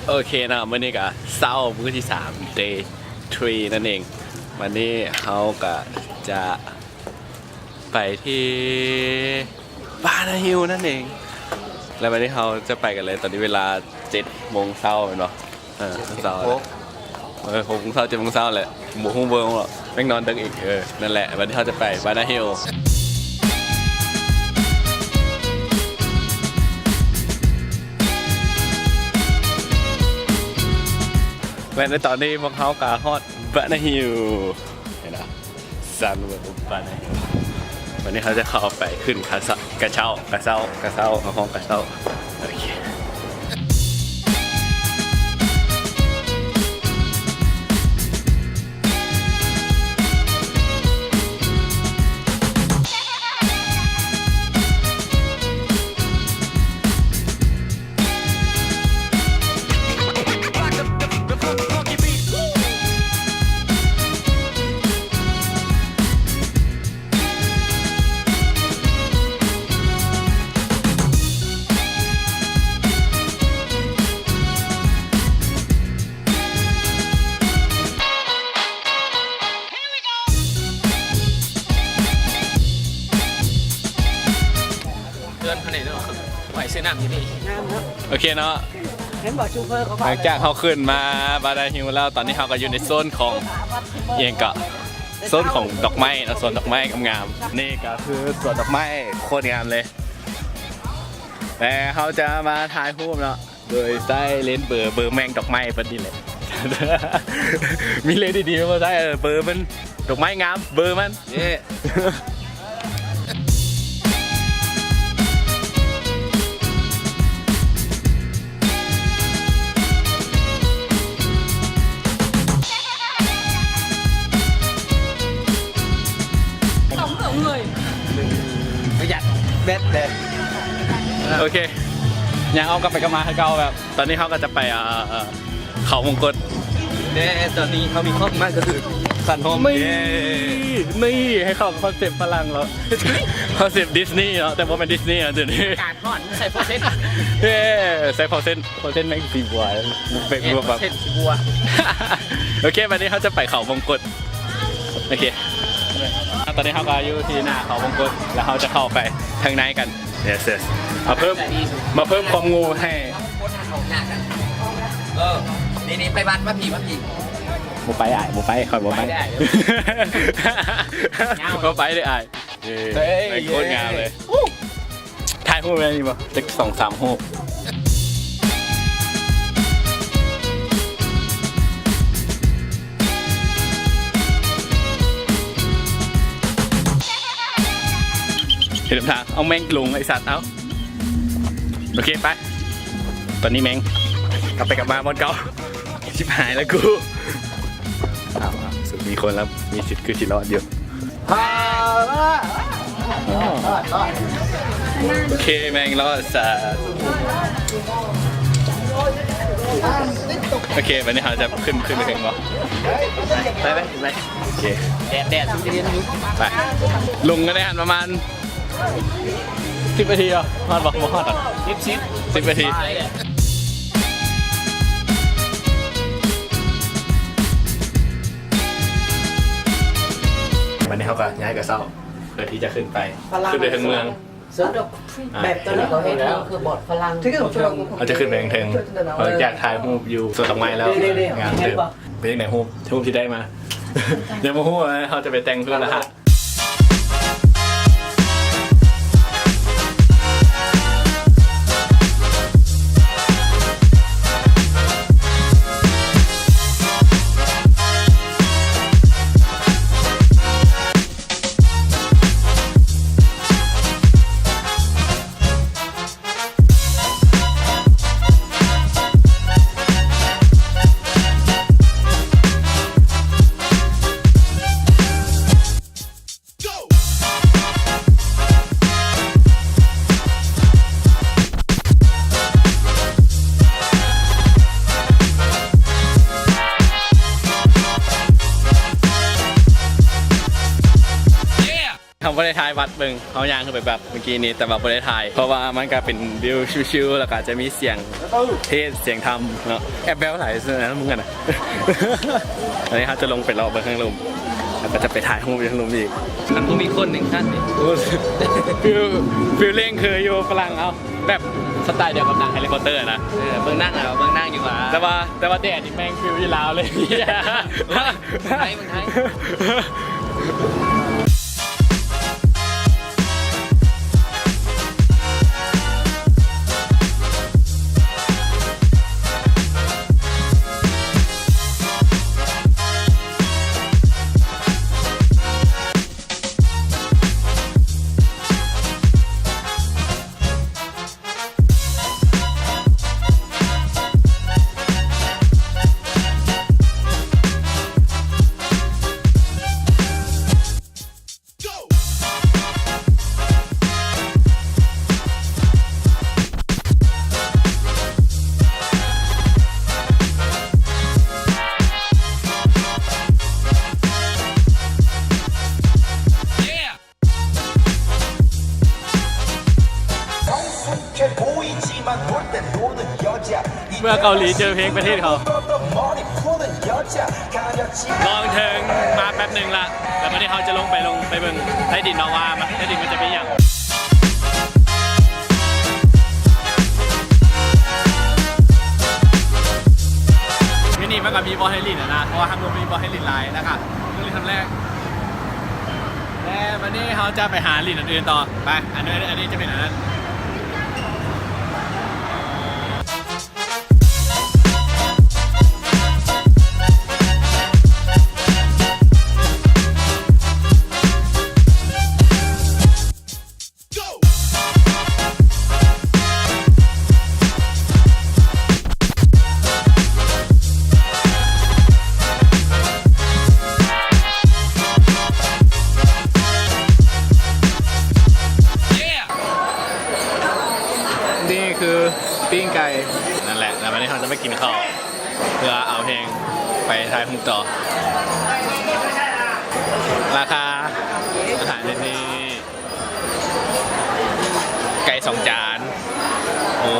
ໂອເຄເນາະ ມື້ນີ້ກະເຊົ້າມື້ທີສາມ day three ນັ້ນເອງ. ວັນນີ້ເຮົາກະຈະໄປທີ່ບານາຮິລນັ້ນເອງ ແລະ ວັນນີ້ເຮົາຈະໄປກັນເລີຍ. ຕອນນີ້ເວລາເຈັດໂມງເຊົ້າແມ່ນບໍ່? ເອີ ເຊົ້າ ເອີ ຫົກໂມງເຊົ້າ ເຈັດໂມງເຊົ້າແຫຼະ ບໍ່ຮູ້ເບິ່ງເນາະ ແມ່ງນອນດຶກອີກ. ເອີ ນັ້ນແຫຼະ ວັນນີ້ເຮົາຈະໄປບານາຮິລ ແລະ ໃນຕອນນີ້ພວກເຮົາກະຮອດບານາຮິລ ເຫັນບໍ່? ຊັນເວີບານາຮິລ. ວັນນີ້ເຮົາຈະເຂົ້າໄປຂຶ້ນກະເຊົ້າ ກະເຊົ້າ ກະເຊົ້າ ເຮົາຮ້ອງກະເຊົ້າ. ໂອເຄ. ເຮືອນເຂົານີ້ເນາະ ໄວ້ຊື້ນ້ຳຢູ່ນີ້. ງາມເນາະ. ໂອເຄເນາະ ເຫັນບໍ່ ຊູເຟີເຂົາ ຫຼັງຈາກເຮົາຂຶ້ນມາບານາຮິລແລ້ວ ຕອນນີ້ເຮົາກະຢູ່ໃນໂຊນຂອງ ອີ່ຫຍັງກະ ໂຊນຂອງດອກໄມ້ເນາະ ສວນດອກໄມ້ງາມໆ. ນີ້ກະຄືສວນດອກໄມ້ໂຄດງາມເລີຍ ແຕ່ເຮົາຈະມາຖ່າຍຮູບເນາະ ໂດຍໃຊ້ເລນເບີ ເບີແມ່ງດອກໄມ້ເພິ່ນນີ້ແຫຼະ. ມີເລນດີໆ ມາໃຊ້ ເອີ ເບີມັນ ດອກໄມ້ງາມ ເບີມັນ. ເຢ້ ປະຢັດແບັດເດ້. ໂອເຄ ຍ່າງອ້ອມກັບໄປກັບມາຄືເກົ່າ. ແບບຕອນນີ້ເຮົາກະຈະໄປ ເອີ ເອີ ເຂົາມົງກົດ ແຕ່ຕອນນີ້ເຮົາມີຄວາມໝາຍກະຄືຄັນຫົ່ມ. ນີ້ ເຢ້ ນີ້ ໃຫ້ເຂົ້າຄອນເຊັບຝຣັ່ງເນາະ ຄອນເຊັບດິສນີເນາະ ແຕ່ບໍ່ແມ່ນດິສນີເນາະ ໂຕນີ້ ອາກາດຮ້ອນ ໃສ່ໂຟເຊັນ ເຢ້ ໃສ່ໂຟເຊັນ ໂຟເຊັນແມ່ງສີບົວ ເປັນບົວແບບ ເປັນໂຟເຊັນສີບົວ. ໂອເຄ ບາດນີ້ເຮົາຈະໄປເຂົາມົງກົດ. ໂອເຄ ຕອນນີ້ເຮົາກະຢູ່ທີ່ໜ້າເຂົາມົງກົດ ແລ້ວເຮົາຈະເຂົ້າໄປທາງໃນກັນ. Yes yes ມາເພີ່ມ ມາເພີ່ມຄວາມໂງ່ໃຫ້. ເອີ ນີ້ໆ ໄປວັດ ມາພີ້ ມາພີ້. ບໍ່ໄປອ້າຍ ບໍ່ໄປ ຂ້ອຍບໍ່ໄປ ບໍ່ໄປເດີ້ອ້າຍ. ເອີ ແມ່ງໂຄດງາມເລີຍ. ຖ່າຍຮູບໄດ້ນີ້ບໍ່? ຈັກສອງສາມຮູບ. ເຮັດນຳທາງ ເອົາແມ່ງລົງໄອ້ສັດ ເອົາ. ໂອເຄ ໄປ ຕອນນີ້ແມ່ງກັບໄປກັບມາບ່ອນເກົ່າ. ຊິບຫາຍແລ້ວກູ. ອ້າວ ມີຄົນລະ ມີສິດຄືຊິລອດຢູ່. ໂອເຄ ແມ່ງລອດສາ. ໂອເຄ ບາດນີ້ເຮົາຈະຂຶ້ນ ຂຶ້ນໄປເທິງບໍ່? ໄປ ໄປ ໄປ. ໂອເຄ ແດດ ແດດ ໄປ ລົງກັນໄດ້ຫັ້ນປະມານ ສິບນາທີເນາະ ຮອດບໍ່? ບໍ່ຮອດດອກ ສິບ ສິບ ສິບນາທີ. ບາດນີ້ເຮົາກະຍ້າຍກະເຊົ້າ ເພື່ອທີ່ຈະຂຶ້ນໄປ ຂຶ້ນໄປເທິງເມືອງ. ແບບຕອນນີ້ເຂົາເຮັດຄືບອດຝຣັ່ງ ເຮົາຈະຂຶ້ນໄປເທິງໆ ຫຼັງຈາກຖ່າຍຮູບຢູ່ສວນດອກໄມ້ແລ້ວ. ງາມເຕີບ. ເປັນຈັ່ງໃດຮູບ ຮູບທີ່ໄດ້ມາ? ຍັງບໍ່ຮູ້ວ່າເຮົາຈະໄປແຕ່ງເພື່ອລະຫະ. ໄປຖ່າຍວັດເບິ່ງ ເຮົາຍ່າງຂຶ້ນໄປວັດເມື່ອກີ້ນີ້ ແຕ່ວ່າບໍ່ໄດ້ຖ່າຍ ເພາະວ່າມັນກະເປັນວິວຊິວໆ ແລ້ວກະຈະມີສຽງເທດສຽງທຳເນາະ. ແອບແບວຫຼາຍສຸດນະ ມຶງຫັ້ນນະ. ອັນນີ້ເຮົາຈະລົງໄປເລາະເບິ່ງທາງລຸ່ມ ແລ້ວກະຈະໄປຖ່າຍຮູບຢູ່ທາງລຸ່ມອີກ. ມັນບໍ່ມີຄົນໜຶ່ງຄັນນີ້ ໂອ້ ຟີລ ຟີລລິງຄືຢູ່ຝຣັ່ງເຮົາ ແບບສະໄຕລ໌ດຽວກັບໜັງ Harry Potter ນະ. ເອີ ເບິ່ງໜັງເອົາ ເບິ່ງໜັງຢູ່ຫວາ. ແຕ່ວ່າ ແຕ່ວ່າແດດນີ້ແມ່ງຟີລຢູ່ລາວເລີຍ. ເມືອງໄທ ເມືອງໄທ. ເມື່ອເກົາຫຼີເຈີເພງປະເທດເຂົາ. ລອງເທິງມາແປັບໜຶ່ງລະ ແລ້ວບາດນີ້ເຮົາຈະລົງໄປ ລົງໄປເບິ່ງໃຕ້ດິນເນາະວ່າມັນ ໃຕ້ດິນມັນຈະມີຫຍັງ. ຢູ່ນີ້ມັນກະມີບ່ອນໃຫ້ຫຼິ້ນຫັ້ນນະ ເພາະວ່າທາງລຸ່ມມີບ່ອນໃຫ້ຫຼິ້ນຫຼາຍນະຄະ. ເລື່ອງທຳແລກ ແລ້ວບາດນີ້ເຮົາຈະໄປຫາຫຼິ້ນອັນອື່ນຕໍ່. ໄປ ອັນນີ້ ອັນນີ້ຈະເປັນອັນນັ້ນ. ນີ້ຄືປີ້ງໄກ່. ນັ້ນແຫຼະ ແລ້ວບາດນີ້ເຮົາຈະໄປກິນເຂົ້າ ເພື່ອເອົາແຮງໄປຖ່າຍຮູບຕໍ່. ລາຄາອາຫານຢູ່ທີ່ ໄກ່ສອງຈານ ໝູ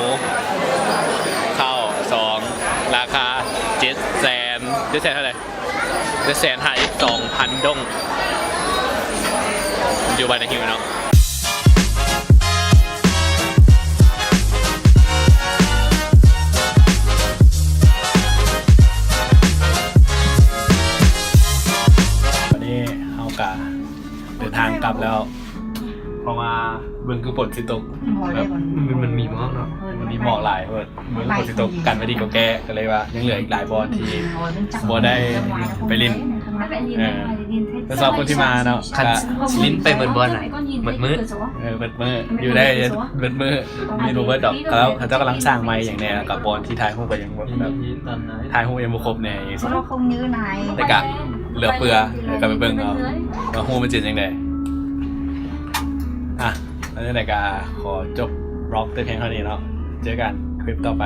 ເຂົ້າສອງ ລາຄາເຈັດແສນ ເຈັດແສນເທົ່າໃດ? ເຈັດແສນຫ້າສິບສອງພັນດົງ ຢູ່ບ້ານນາຫິວເນາະ. ວັນນີ້ເຮົາກະເດີນທາງກັບແລ້ວ ເພາະວ່າເບິ່ງຄືຝົນຊິຕົກ ມັນມີໝອກເນາະ ມັນມີໝອກຫຼາຍໂພດ. ເບິ່ງຝົນຊິຕົກ ກັນໄວ້ດີກວ່າແກ້ ກະເລີຍວ່າຍັງເຫຼືອອີກຫຼາຍບ່ອນທີ່ບໍ່ໄດ້ໄປຫຼິ້ນ. ເອີ ແຕ່ສຳລັບຄົນທີ່ມາເນາະ ຄັນຊິຫຼິ້ນໄປເບິດບ່ອນນະ ເບິດມື້ ເອີ ເບິດມື້ ຢູ່ໄດ້ເບິດມື້ ຫຼິ້ນບໍ່ເບິດດອກ. ເຂົາ ເຂົາເຈົ້າກຳລັງສ້າງໃໝ່ຫຍັງແດ່ ແລ້ວກະບ່ອນທີ່ຖ່າຍຮູບກະຍັງແບບຖ່າຍຮູບຍັງບໍ່ຄົບແດ່ ແຕ່ກະເຫຼືອເຟືອ ແລ້ວກະໄປເບິ່ງເອົາວ່າຮູບມັນຊິເປັນຈັ່ງໃດ. ອ່ະ ແລ້ວຈັ່ງໃດກະຂໍຈົບບລັອກແຕ່ພຽງເທົ່ານີ້ເນາະ ເຈີກັນຄລິບຕໍ່ໄປ.